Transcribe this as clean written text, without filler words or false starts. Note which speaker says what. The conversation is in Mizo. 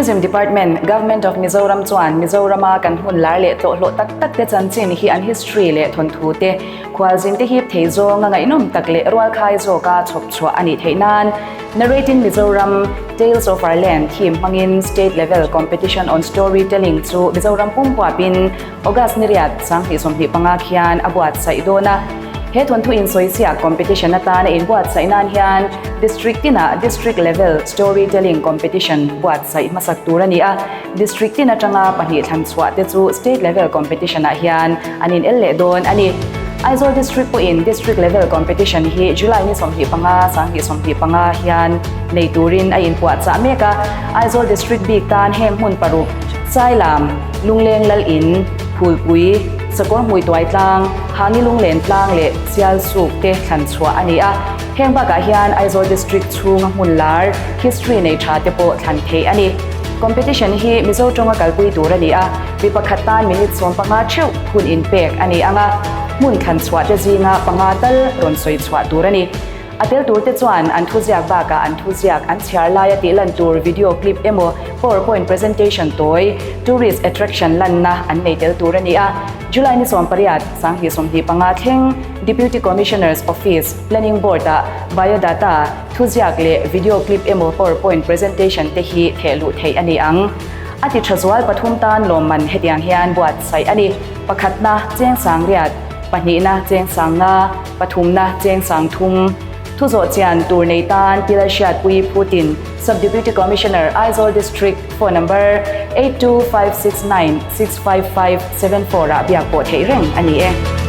Speaker 1: Tourism Department, Government of Mizoram chuan Mizorama kan hmun lar leh tlawhhlawh tak tak te chanchin hi an history leh thawnthu te khualzin te hip thei zawnga ngaihnawm tak leh rualkhai zawka chhawp chhuah a nih theih nan Narrating Mizoram, Tales of Our Land theme hmangin State Level Competition on Storytelling chu Mizoram pum huapin August ni riat 2025 khian a buatsaih dawn a. He thawnthu insawichhiah competition atana inbuatsaih nan hian District tinah District Level Storytelling Competition buatsaih hmasak tur a ni a. District tin atanga pahnih thlan chhuah te chu State Level Competition ah hian an in el leh dawn a ni. Aizawl District pawhin District Level Competition hi July ni 25, 2025 hian nei turin a inpuahchah mek a. Aizawl District bik tan heng hmun paruk, Sailam, Lungleng Lal In, Phulpui, Sakawr Hmuituai Tlang, Hangi Lunglen Tlang leh Sialsuk te thlan chhuah a ni a. Heng bakah hian Aizawl District chhunga hmun lar, history nei tha te pawh thlan theih a ni. Competition hi Mizo tawnga kalpui tur a ni a, mi pakhat tan minute 15 theuh hun inpek a ni ang a, hmun thlan chhuah te zinga panga tal rawn sawi chhuah tur a ni. A tel turte chuan an thuziak bakah an thuziak an chhiar laia tih lan tur video clip emaw powerpoint presentation tawi, tourist attraction lanna an nei tel tur a ni a. July ni 18, 2025 thleng Deputy Commissioner's Office, Planning Board-ah biodata, thuziak leh video clip emaw powerpoint presentation te hi theh luh theih a ni ang. A ti tha zual pathum tan lawmman hetiang hian buatsaih a ni, pakhatna, cheng sang riat, pahnihna, cheng sang nga, Pathumna cheng sang thum thu zawh chian tur nei tan Pila Hriatpui Phutin, Sub-Deputy Commissioner, Aizawl District, phone number, 82569 65574 ah biak pawh theih reng a ni e.